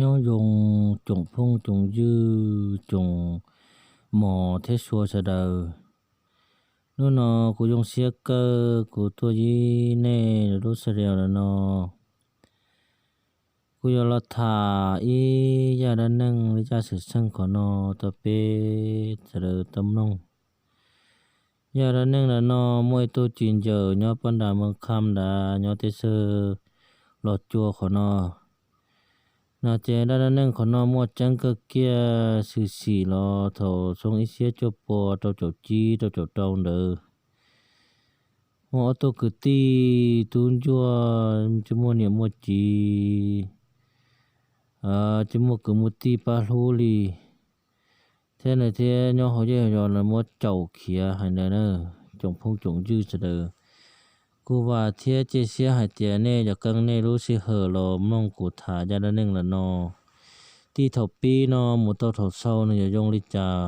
Nyob zoo tsoom phooj tsoom ywg, tsoom mos thiab sua sawv daws. Hnub no kuv zoo siab kawg kuv tuaj yib nej lub xas li no. Kuv yuav los tham ib zaj dab neeg li zaj xwm txheej qhov no rau peb sawv daws tau mloog. Zaj dab neeg ntawm no muaj ib tug tsis ntsaws nyob pab nram Moos Kham nrad nyob teb chaws Los Tsuas qhov no. No ces zaj dab neeg qhov no muaj tseeb kawg kiag, xwm xim los thaum xyoo ib txhiab cuaj pua rau caum tsib rau caum rau ntawd. Muaj ob tug kwv tij tub ntsuag tsis muaj niam muaj txiv, tsis muaj kwv muaj tij pab hlub li, thiab nws thiab nyob hauv zej hauv zos nws muab caum khiav hais ntawd na. Tsoom phooj tsoom ywg sawv daws, kuv vam thiab cia siab hais tias nej cov keeb nej lub sij hawm los mloog kuv tham zaj dab neeg ntawm no txij thaum pib no mus tau thaum xaus nws yuav zoo li cas.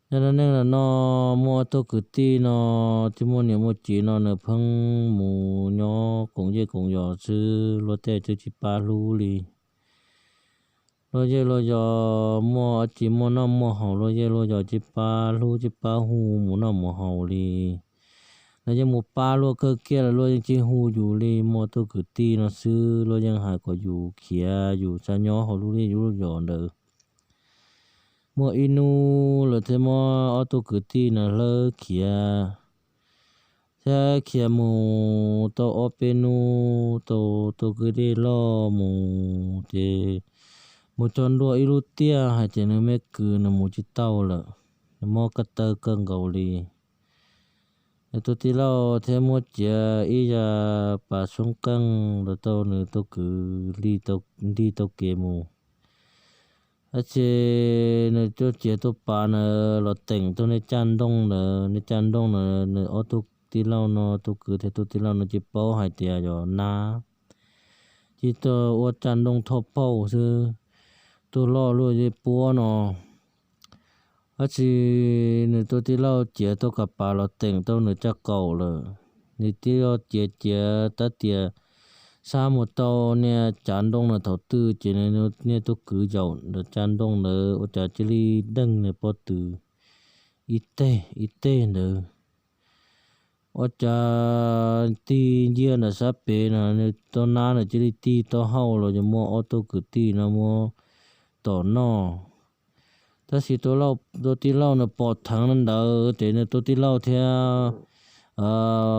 Zaj dab neeg ntawm no muaj ob tug kwv tij no tsis muaj niam muaj txiv no nws pheej mus nyob koom zej koom zos xwb, luag tej twb tsis pab hlub li. Luag zej luag zos muaj tsis muaj noj muaj haus, luag zej luag zos tsis pab hlub tsis pab hu mus noj mus haus li. Lawv yeej mus pab luag kawg kiag los luag yeej tsis hu yus li. Muaj tug kwv tij no xwb luag yeej hais kom yus khiav, yus txhob nyob hauv lub zej lub zos ntawd. Muaj ib hnub lawv thiaj muab ob tug kwv tij no hlawb khiav, thiab khiav mus tau ob peb hnub tau tus kwv tij loj mus ces mus txog ntua ib lub tiaj hais tias nws me kwv nws mus tsis tau lawm, nws mob kawg tawg kawg nkaus li. Nws tus tij laug thiaj muab txiav ib yam pas xoob qeej los rau nws tus kwv nti tau kev mus. Tab sis nws tuaj txiav tus pas ntawd los teem tus niag caj nrooj ntawd, niag caj nrooj ntawd nws ob tug tij laug no, tus kwv thiab tus tij laug no tsis paub hais tias yog nab, tsis tau ua caj nrooj thoj pauj xwb, tus loj luaj zej puab no. Tab sis nws tus tij laug txiav tau kav pas los teem tau nws caj kaum lawm, nws tij laug txiav txiav tab tias sab mus tau niag cav nrooj ntawd thaum twg ces niag tus kwv zaum ntawm caj nrooj ntawd ua cas cia li deeg nws pob tw ib teg ib teg ntawd. Ua cas tig ncia ntawm sab pem no nws tus nab ntawd cia li tig tau hauj los yog muab ob tug kwv tij no muab tom noj. Tab sis tus tij laug nws pom theev ntawd ces nws tus tij laug thiaj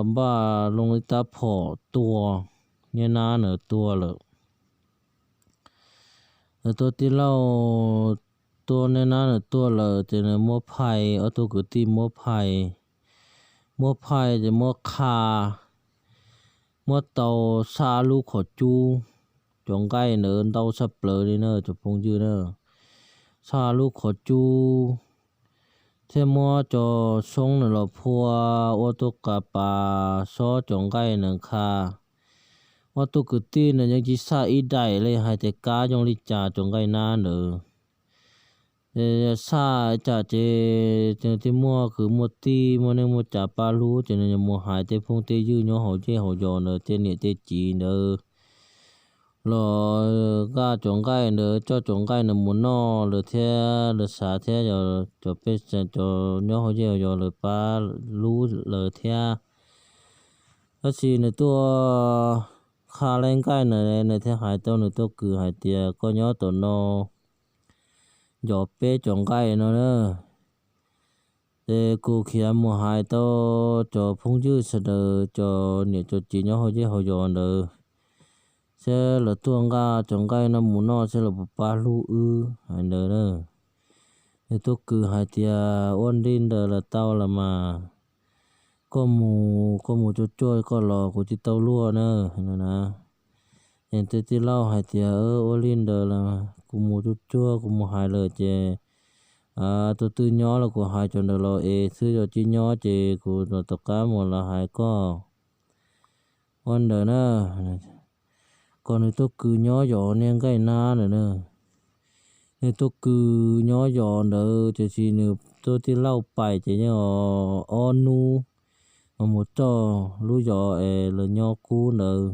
npaj loo ib rab phom tua niag nab ntawd tuag lawm. Nws tus tij laug tua niag nab ntawd tuag lawm ces nws muab phais, ob tug kwv tij muab phais, muab phais ces muab qha, muab tau xya lub qhov cub, cov nqaij ntawd ntau tshaj plaws li na cov phooj ywg na, xya lub qhov cub, thiab muab cov xoob ntawd los phua ua tus kav pas xob cov nqaij ntawd qha. Ob tug kwv tij ntawd yeej tsis xaj ib daim li hais tias kab zoo li cas cov nqaij nab ntawd. Xaj cas ces nws twb muaj kwv muaj tij muaj neej muaj tsav pab hlub ces nws yuav mus hais tej phooj tej ywg nyob hauv zej hauv zos ntawd tej niam tej txiv ntawd los nqa cov nqaij ntawd coj cov nqaij ntawd mus noj lawm thiab lawv xav thiab yog cov pej xeem cov nyob hauv zej hauv zos lawv pab hlub lawv thiab. Tab sis nws tuaj qha lub nqaij ntawd nws thiaj hais tau nws tus kwv hais tias koj nyob tom no ncov peb cov nqaij no na, ces kuv khiav mus hais tau cov phooj ywg sawv daws cov niam cov txiv nyob hauv zej hauv zos ntawd, seb lawv tuaj nqa cov nqaij no mus noj seb lawv puas pab hlub wb hais ntawd na. Nws tus kwv hais tias ua li ntawd los tau los mas, koj mus koj mus cuag cuag koj los kuv tsis tau luag na. Ces tus tij laug hais tias ua li ntawd los kuv mus cuag cuag kuv mus hais lawm ces tus twg nyob los kuv hais cov ntawd los es xwb, yog tsis nyob ces kuv los tom qab mus los hais koj. Ua ntawd na, kom nws tus kwv nyob zov niag nqaij nab ntawd na. Nws tus kwv nyob zov ntawd tiam sis nws tus tij laug pais ces yeej ob hnub mas mus txog lub zos es lawv nyob qub ntawd.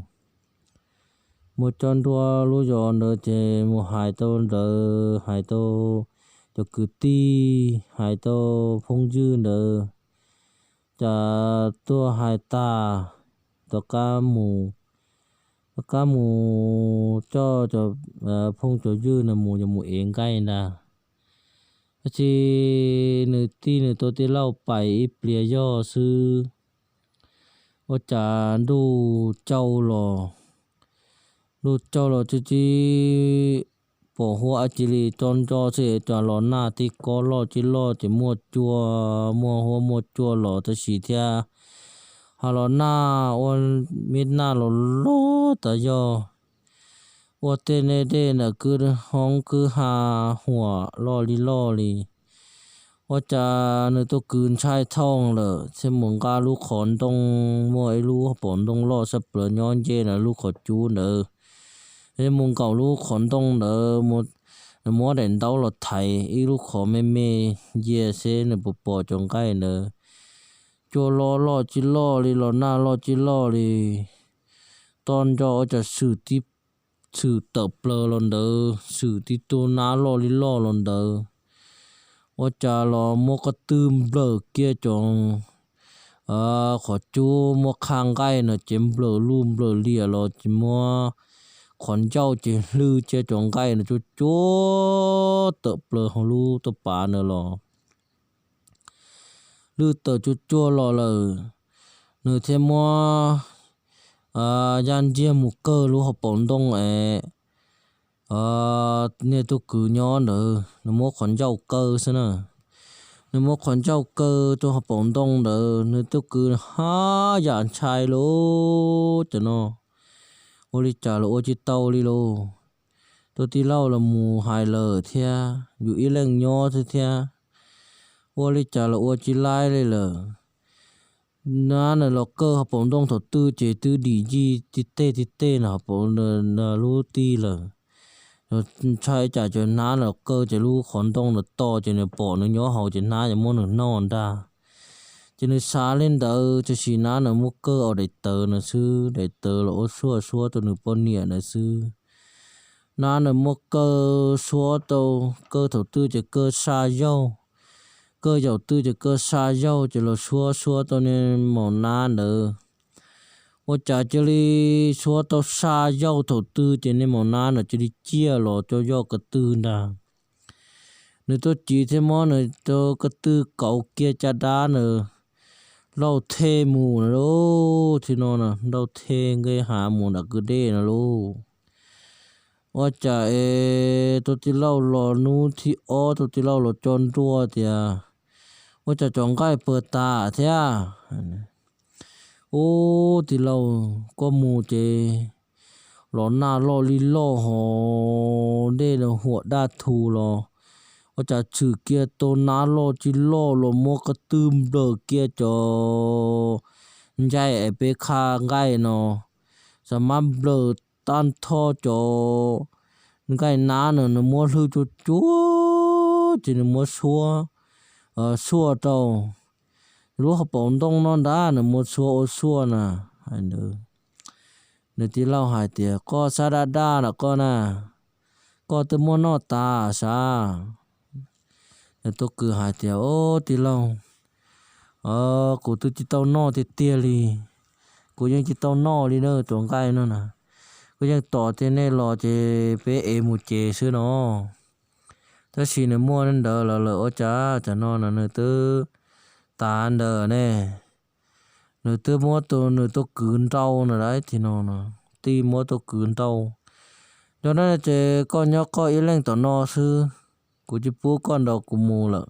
Mus cob nruab lub zos ntawd ces mus hais tau ntawd, hais tau cov kwv tij, hais tau phooj ywg ntawd, cas tuaj hais tas, tom qab mus, tom qab mus coj cov phooj cov ywg no mus yuav mus ev nqaij ntag. Tab sis nws tij nws tus tij laug pais ib pliag zog xwb, ua cas ntuj tsaus los, ntuj tsaus los tsis tsis pom huab dab tsi li, tso ntso xwb cas los nag tib kob loj tsis loj ces muaj cua, muaj huab muaj cua los tab sis thiab, ho los nag ua me nag los loj tas zog, ua tej nej dej ntawm kwj hoob kwj ha huam loj li loj li. Ua cas nws tus kwv ntshai thoob lawm thiaj mus nqa lub qhov ntoo, muaj ib lub hauv paus ntoo loj sab plaws nyob nce ntawm lub qhov cub ntawd. Thiaj mus nkaum lub qhov ntoo ntawd, nws muab daim ntaub los thaiv ib lub qhov me me ncia seb nws puas pom cov nqaij ntawd. Cua loj loj tsis loj li, los nag loj tsis loj li, tso ntso ua cas xwm tib, xwm tawm plaws los ntawd, xwm tib tug nab loj li loj los ntawd. Ua cas los muab qhov twg nplawm kiag cov qhov cub muab qha nqaij no ces nplawm luj nplawm liam los ces muab qhov ncauj ces hlwb cia cov nqaij no cuag cuag tawm plaws hauv lub toj pav ntawd los. Lwj tawm cuag cuag los lawm, nws thiaj muab yaj ntsiag mus kawg lub hauv paus ntoo es niag tug kwv nyob ntawd, nws muab qhov ncauj kaw xwb na. Nws muab qhov ncauj kaw rau hauv paus ntoo ntawd, nws tug kwv haj yam ntshai lauj, cov no ua li cas los ua tsis tau li lauj. Tus tij laug los mus hais lawm thiab, yus ib leeg nyob xwb thiab, ua li cas los ua tsis laib li lawm. Nab nws los kaw hauv paus ntoo thaum twg ces twb dim yij tib teg tib teg na hauv paus lub tij lawm. Ntshai cas cov nab los kaw ces lub qhov ntoo los to ces nws pom nws nyob hauv ces nab yuav muab nws noj ntag. Ces nws xav li ntawd, tiam sis nab nws muab kaw ua daim tawv na xwb, daim tawv los ua suab suab rau nws poj niam na xwb. Nab nws muab kaw suab tau, kaw thaum twg ces kaw sa yaug, kaw yaum twg ces kaw sa yaug ces los suab suab tau niag maum nab ntawd. Ua cas cia li suab tau sa yaug thaum twg ces niag maum nab ntawd cia li ciaj los cov yoj ko tw ntag. Nws tuaj cis thiab muab nws cov ko tw kauv kiag caj dab ntawd, lauj the mus na lauj, tsis no na, lauj the nqes hav mus nram kwj dej na lauj. Ua cas es tus tij laug los hnub thib ob tus tij laug los tso nruas tias, ua cas cov nqaij pawg tas thiab? Ub, tij laug, koj mus ces los nag loj li loj hos dej huam daj thu los, ua cas tshwm kiag tau nab loj tsis loj los muab ko tw nplawm kiag cov ncaij es peb qha nqaij no, xav mas nplawm tag nrho cov nqaij nab no nws muab hlwb cuag cuag ces nws muab suab, suab rau lub hauv paus ntoo no ntag, nws muab suab ua suab na. Nws tij laug hais tias, koj sab daj daj los koj na, koj twb muab noj tas sav? Nws tus kwv hais tias, o, tij laug, kuv twb tsis tau noj tiag tiag li, kuv yeej tsis tau noj li na, tus nqaij no na, kuv yeej tos tias nej los ces peb ev mus cev xwb no. Tab sis nws muaj ntawd lawm lawm ua cas tam no no nws twb tas ntawd ne. Nws twb muab tus nws tus kwv nrau na, tij no no, tij muab tus kwv nrau. Yog no ces koj nyob koj ib leeg tom no xwb, kuv tsis pub koj nrog kuv mus lawm.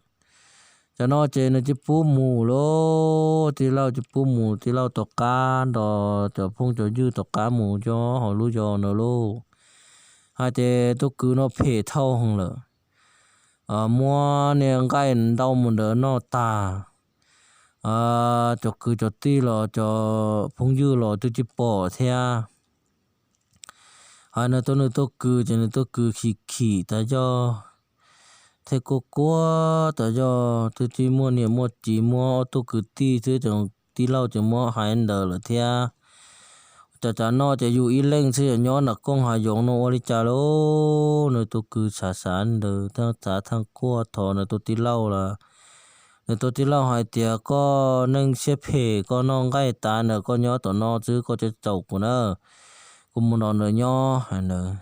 Tam no ces nws tsis pub mus lauj, tij laug tsis pub mus, tij laug tom qab nrog cov phooj cov ywg tom qab mus nyob hauv lub zos ntawd lauj. Hais tias tus kwv no phem thauj heev lawm, muab niag nqaij ntau mus ntawd noj tag, cov kwv cov tij los cov phooj ywg los twb tsis pom thiab. Hais no rau nws tus kwv ces nws tus kwv khim khim tas zog, thiab kuj quaj tas zog, twb tsis muaj niam muaj txiv, muab ob tug kwv tij xwb, tij laug ces muab hais ntawd lawm thiab. Cas cas no ces yus ib leeg xwb yuav nyob nram kooj hav yoov no ua li cas lauj? Nws tus kwv xav xav ntawd thaj xav thaj quaj thov nws tus tij laug lawm. Nws tus tij laug hais tias, Koj neej siab phem, koj noj nqaij tas ntawm koj nyob tom no xwb, koj tsis txaus kuv na, kuv mus nrog nws nyob, hais ntawd.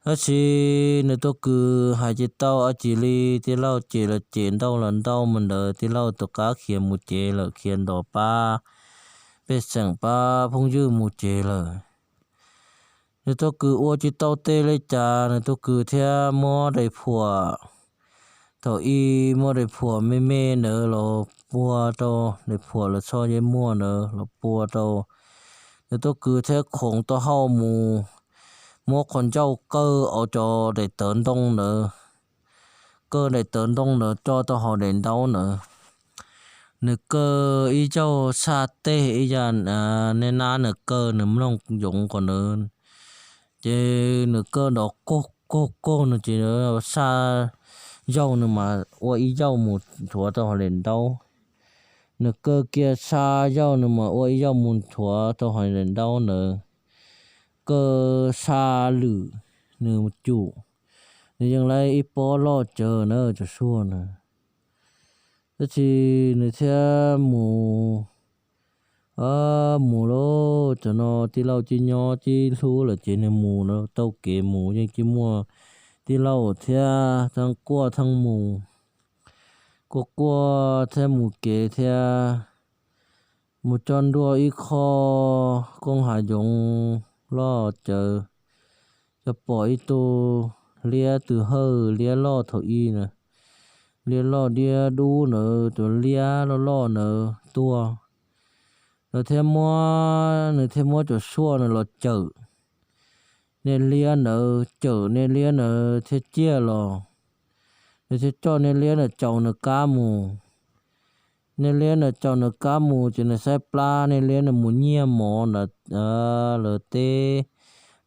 Tab sis nws tus kwv hais tsis tau dab tsi li, tij laug cem los cem, ntau los ntau mus ntawd, tij laug tus qab khiav mus cev lawm, khiav nrog pab pej xeem pab phooj ywg mus cev lawm. Nws tus kwv ua tsis tau tej li cas, nws tus kwv thiaj muab daim phuam, thaum ub muab daim phuam me me ntawd los pua rau, daim phuam los txhob yej muag ntawd los pua rau. Nws tus kwv thiaj khoov taub hau mus, muab qhov ncauj kaw cov daim tawv ntoo ntawd, kaw daim tawv ntoo ntawd tso tau hauv daim ntaub ntawd. Nws kaw ib zaug, xaj tej ib yam nej nab nws kaw nws mloog yoov qhov ntawd, ces nws kaw nrov kog kog kog no ces xaj zaug nws mas ua ib zaug mus nthuav tau hauv daim ntaub. Nws kaw kiag xaj zaug nws mas ua ib zaug mus nthuav tau hauv daim ntaub ntawd. Kaw xaj lwm nws cum, nws yeej laib ib pob loj tsawv na cov suag na. Tab sis nws thiaj mus, mus lauj, cov no tij laug tsis nyob tsis hlub lawm ces nws mus no tau kev mus yeej tsis muaj tij laug thiab, thaj quaj thaj mus, quaj quaj thiab mus kev thiab. Mus tso nruas ib qho kooj hav yoov loj tsawv, tsuas pom ib tug liab twg hawj, liab loj thaum ub na, liab loj liab dub ntawd, tus liab loj loj ntawd tuag. Nws thiaj muab, nws thiaj muab cov suaj ntawd los cawm niag liab ntawd, cawm niag liab ntawd thiaj ciaj los. Nws thiaj coj niag liab ntawd caum nws kab mus. Niag liab ntawd caum nws kab mus ces nws saib plab niag liab ntawd mus nyiag mov ntawd, lawv teb,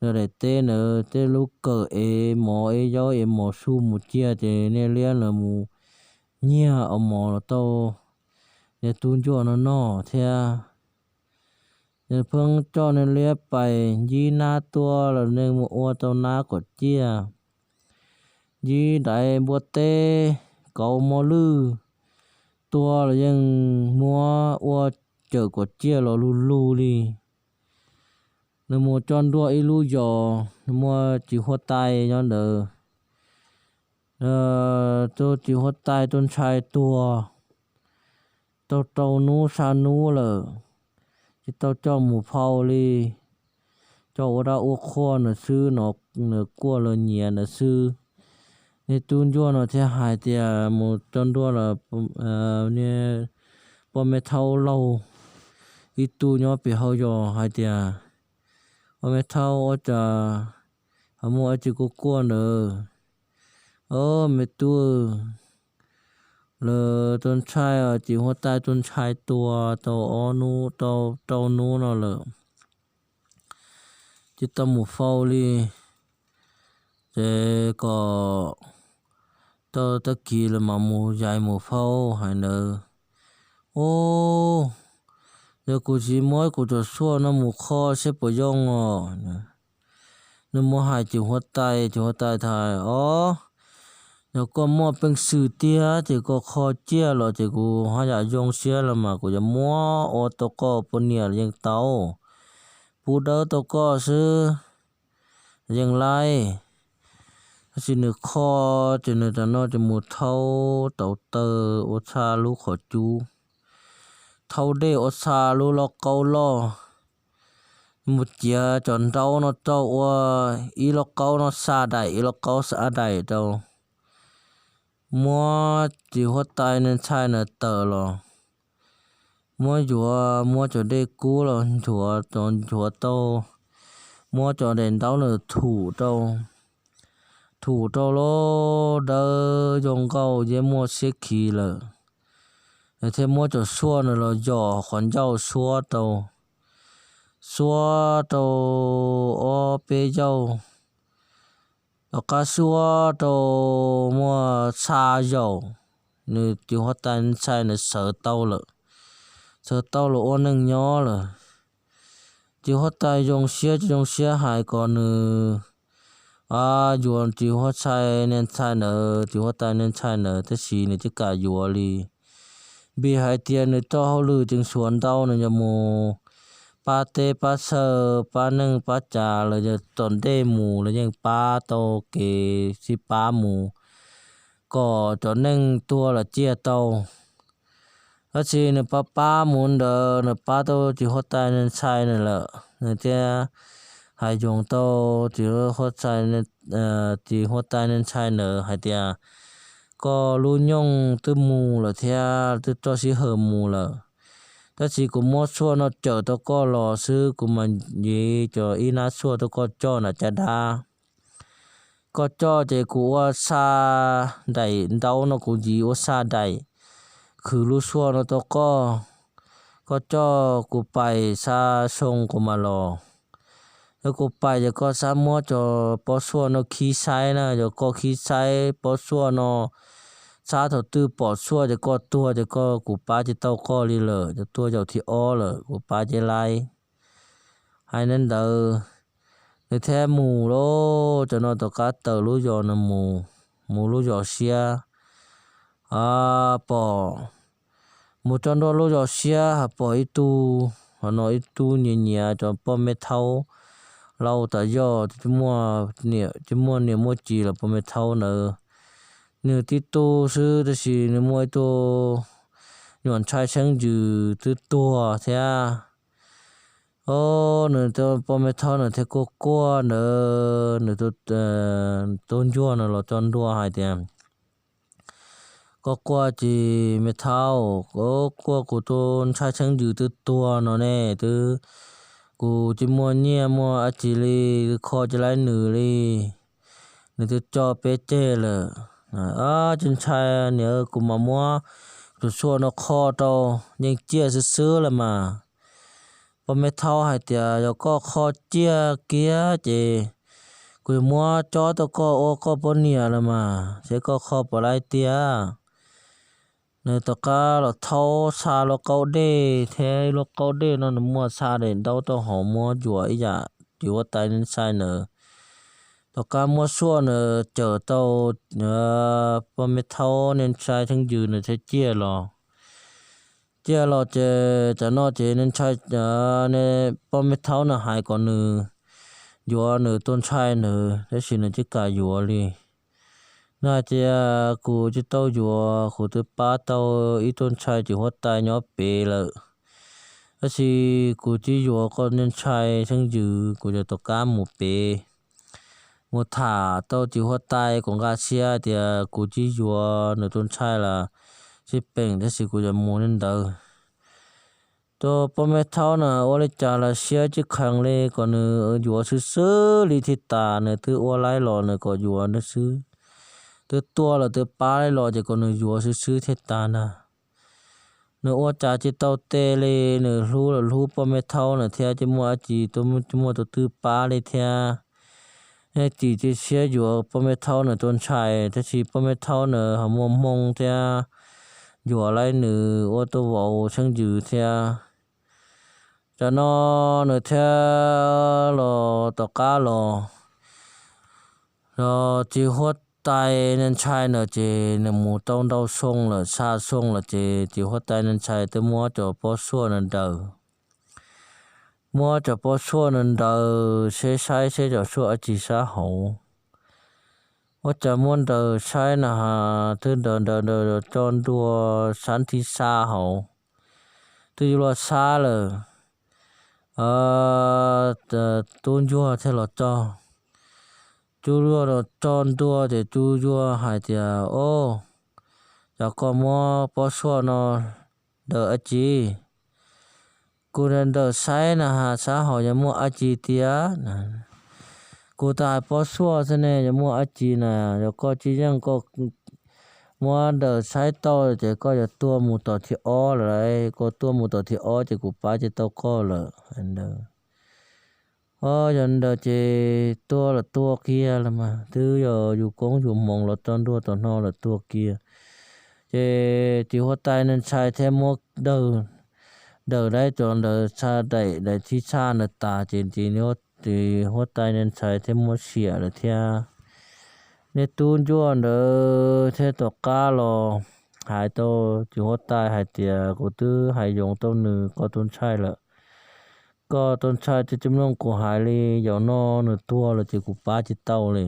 lawv daim teb ntawd tej lub kawm ev mov ev zaub ev mov su mus cia ces niag liab ntawd mus nyiag ua mov los tau niag tub ntsuag no noj thiab. Nws pheej coj niag liab pais ncig nab tuaj los nws mus ua tau nab kom ciaj, ncig daiv npua teb, kauv mos lwj tuaj los yeej muab ua cawm kom ciaj los lug lug li. Nws mus tso nruas ib lub zos, nws muaj tsis huaj tais nyob ntawd. Tus tsis huaj tais tus ntxhais tuag tau rau hnub sa hnub lawm, tsis tau coj mus faus li, coj ua dab ua qhua ntawd xwb no, nws quaj los nyiav ntawd xwb. Niag tub ntsuag no thiaj hais tias mus tso nruas los niag poj me thaub laug ib tug nyob pem hauv zos hais tias, Poj me thaub, ua cas ho muaj dab tsi quaj quaj ntawd? Ob me tub, lawv tus ntxhais tsis huaj tais tus ntxhais tuag tau ob hnub, tau rau hnub no lawm, tsis tau mus faus li, ces kom tau tag kis lawm mam mus yais mus faus, hais ntawd. Ub, yog kuv tsis muab kuv cov suaj no mus kho seb puas zoo os. Nws mus hais tsis huaj tais, tsis huaj tais hais, Ob, yog koj muaj peev xwm tiag ces koj kho ciaj los ces kuv haj yam zoo siab los mas kuv yuav muab ua tau koj poj niam los yeej tau, pub dawb tau koj xwb yeej laij. Tab sis nws kho, ces nws tam no ces mus thauj tauv taws ua txha lub qhov cub, thauj dej ua txha lub lauj kaub loj, mus ciav cov nraub no rau ua ib lauj kaub no xa daim, ib lauj kaub xa daim rau. Muab tsis huaj tais niag ntxhais ntawd tawm los, muab yuav, muab cov dej kub los nchuav, nchuav tau, muab cov daim ntaub ntawd thum rau, thum rau lub dawb zoo nkauj yeej muaj siab khiv lawm. Nws thiaj muab cov suaj ntawd los yos qhov ncauj suab rau, suab rau ob peb zaug, tom qab suab rau muaj txha zaum, nws tsis huaj tais ntxhais ntawd sawv tau lawm, sawv tau los ua neej nyob lawm. Txiv huab tais zoo siab tsis zoo siab hais kom nws yuav txiv huab tais niag ntxhais ntawd, txiv huab tais niag ntxhais ntawd, tab sis nws tsis kam yuav li. Vim hais tias nws txoj hauj lwm tseem suav ntau, nws yuav mus pab teb pab chaw, pab neej pab tsa, los yog tom ntej mus los yeej pab tau kev sib pab mus kom cov neeg tuag los ciaj tau. Tab sis nws pab pab mus ntawd, nws pab tau txiv huab tais niag ntxhais ntawd lawm, nws thiaj hais yoos tau txiv huab tais niag ntxhais ntawd hais tias, koj lub nyoog twb mus lawm thiab twb txog sij hawm mus lawm, tab sis kuv muab xuaj no cawm tau koj los xwb, kuv mam nyiv cov ib nab xuaj tuaj koj coj nram caj dab. Koj coj ces kuv ua xa daim ntaub no, kuv nyiv ua xa daim khwv lub xuaj no rau koj. Koj coj kuv pais xa xyoo kuv mam los. Yog kuv pais ces koj xab muab cov pob xuaj no khib saib na, yog koj khib saib pob xuaj no, xab thaum twg pom xuaj ces koj tuag ces koj, kuv pab tsis tau koj li lawm, yog tuag zaum thib ob lawm kuv pab tsis laib. Hais li ntawd, nws thiaj mus lawm. Cov no tom qab tawm lub zos no mus, mus lub zos siab, pom, mus txog ntua lub zos siab ho pom ib tug, ho no ib tug nyiam nyiam cov poj me thaub laus tas zog, tsis muaj niam muaj txiv los poj me thaub ntawd. Nws tib tug xwb tab sis nws muaj ib tug nyuam ntshai xeeb ntxwv twb tuag thiab. Nws poj me thaub ntawd thiaj quaj quaj ntawd, nws tub ntsuag no los txog ntua hais tias, koj quaj tsis me thaub, quaj kuv tus ntshai xeeb ntxwv twb tuag no ne, twb, kuv tsis muaj nyiaj muaj dab tsi li, kho tsis laib nws li, nws twb tso peb ceg lawm. Tsis ntshai niam, kuv mam muab tus xuaj no kho rau, yeej ciaj xwb xwb los mas. Poj me thaub hais tias yog koj kho ciaj kiag ces kuv yuav muab cob rau koj ua koj poj niam los mas, seb koj kho puas laib tiag. Nws tom qab los thaub xa lub qaub dej thiab, lub qaub dej no nws muaj xa daim ntaub rau hauv, muab yuav ib yam txiv huab tais niag ntshai ntawd. Tom qab muab xuaj ntawd cawm tau poj me thaub niag ntshai xeeb ntxwv, nws thiaj ciaj los. Ciaj los ces tam no ces niag ntshai, poj me thaub no hais kom nws yuav nws tus ntshai ntawd, tab sis nws tsis kam yuav li. Nws hais tias, kuv tsis tau yuav, kuv twb pab tau ib tug ntshai txiv huab tais nyob pem lawm, tab sis kuv tsis yuav koj niag ntshai xeeb ntxwv, kuv yuav tom qab mus pem, mus tham tau txiv huab tais kom nkag siab tias kuv tsis yuav nws tus ntshai los tsis peem, tab sis kuv yuav mus li ntawd. Tus poj me thaub na ua li cas los siab tsis kheev li, kom nws yuav xwb xwb li thiaj tas, nws twb ua laib los nws kom yuav nws xwb. Twb tuag los twb pab laib los ces kom nws yuav xwb xwb thiaj tas na. Nws ua cas tsis tau tes li, nws hlub los hlub poj me thaub na thiab, tsis muaj dab tsi, tsis muaj tus twg pab li thiab. Nws tsis txaus siab yuav poj me thaub nws tus ntshai, tab sis poj me thaub nws ho muaj hmoo thiab, yuav laib nws ua tus vauv xeeb ntxwv thiab. Tam no nws thiaj los tom qab los, los txiv huab tais niag ntshai ntawd ces nws mus tau ntau xyoo lawm, xya xyoo lawm ces txiv huab tais niag ntshai twb muab cov pob xuaj no ntaws. Muab cov pob xuaj no ntaws seb saib seb cov xuaj dab tsi sab hauv. Ua cas muab ntaws saib na has, twb ntaws ntaws ntaws tso ntua sab thib xya hauv, twb yuav luag sab lawm. Tub ntsuag thiaj los txog. Tub ntsuag los txog ntua ces tub ntsuag hais tias, o, cas koj muab pob xuaj no ntaws dab tsi? Kuv ntaws saib na has sab hauv yog muaj dab tsi tiag. Kuv tas hais pob xuaj xwb ne, yog muaj dab tsi na? Yog koj tsis yeej, koj muab ntaws saib tau ces koj yuav tuag mus tom thib ob lawm. Koj tuag mus tom thib ob ces kuv pab tsis tau koj lawm. O, yog ntawd ces tuag los tuag kiag los mas, twb yog yus koob yus hmoov los tso ntua tom no lawm, tuag kiag. Ces txiv huab tais niag ntshai thiaj muab ntaws daim daim cov ntawd txha daim daim thib txhaj ntawd tas ces ces huab tais ntshai thiab muab xiam lawm thiab. Nej tub ncuaj ntawd thiab tom qab los hais rau ces huab tais hais tias kuv twb hais yoov tau nws koj tub ntxhais lawm. Koj tub ntxhais twb tsis mloog kuv hais li, yaum no nws tuag lawm ces kuv pab tsis tau li.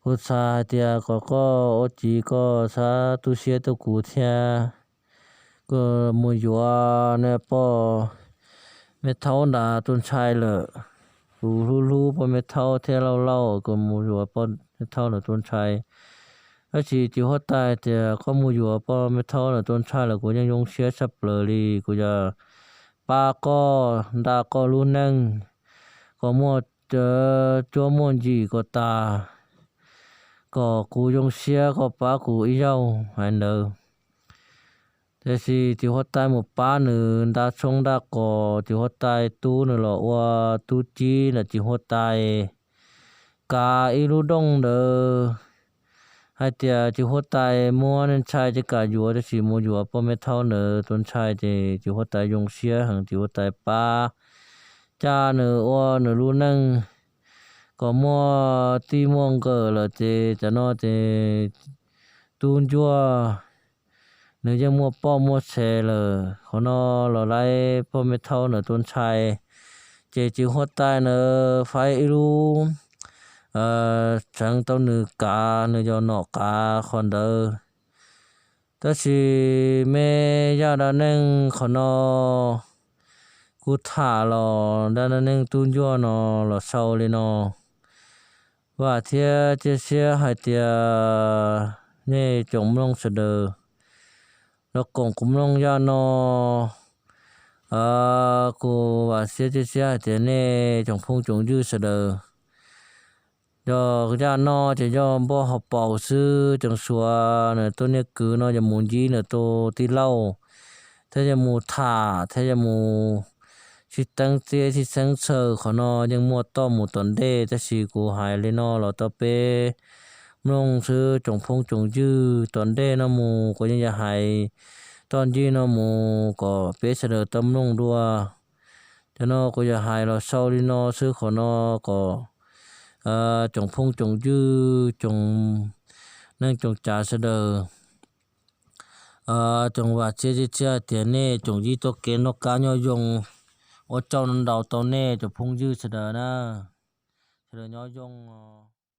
Kuv xav hais tias kom koj ua ciav koj xav tu siab tuaj kuv thiab, koj mus yuav nej poj me thaub ntawd tus ntxhais lawm. Kuv hlub hlub poj me thaub thiab lauj lauj, koj mus yuav poj me thaub ntawd tus ntxhais. Tab sis ces huab tais tias koj mus yuav poj me thaub ntawd tus ntxhais lawm kuv yeej zoo siab tshaj plaws li. Kuv yuav pab koj nrog koj lub neej kom muaj cuab muaj ncim kom tas, kom kuv zoo siab koj pab kuv ib zaug hais ntawd. Tiam sis ces huab tais mus pab nws nrog tshoob nrog kos, ces huab tais tub nws los ua tub cib ntawm ces huab tais kav ib lub rooj ntawd hais tias ces huab tais muab nej ntxhais ces kam yuav, tab sis mus yuav poj me thaub ntawd tus ntxhais ces ces huab tais zoo siab heev, ces huab tais pab coj nws ua nws lub neej kom muaj txij muaj nkawm lawm ces tam no ces tub ncuaj nws yeej muaj poj muaj tsev lawm. Qhov no los laib poj me thaub ntawd tus ntxhais, ces ces huab tais ntawd faib ib lub txheev rau nws kav, nws yog nom kav qhov ntawd. Tab sis mej zaj dab neeg qhov no kuv tham los zaj dab neeg tub ncuaj no los xaus li no. Vam thiab cia siab hais tias nej tsoom mloog sawv daws los koom kuv mloog zaj no. Kuv vam thiab cia siab hais tias nej tsoom phooj tsoom ywg sawv daws, yog zaj no ces yog npauj hauv paus xwb, tseem suav nws tus niag kwv no yuav mus ncib nws tus tij laug, thiab yuav mus tham thiab yuav mus sib teeb txiaj sib xeeb txhawj, qhov no yeej muaj toj mus tom ntej, tab sis kuv hais li no los rau peb mloog xwb tsoom phooj tsoom ywg. Tom ntej no mus kuv yeej yuav hais toj ncig no mus kom peb sawv daws tau mloog dua. Cov no kuv yog hais los xaus li no xwb, qhov no kom tsoom phooj tsoom ywg, tsoom neej tsoom tsav sawv daws, tsoom vam txiaj txiaj hais tias nej tsoom yij tuaj kev noj qab nyob zoo. Ua tsaug ntau tau nej tsoom phooj ywg sawv daws na, sawv daws nyob zoo.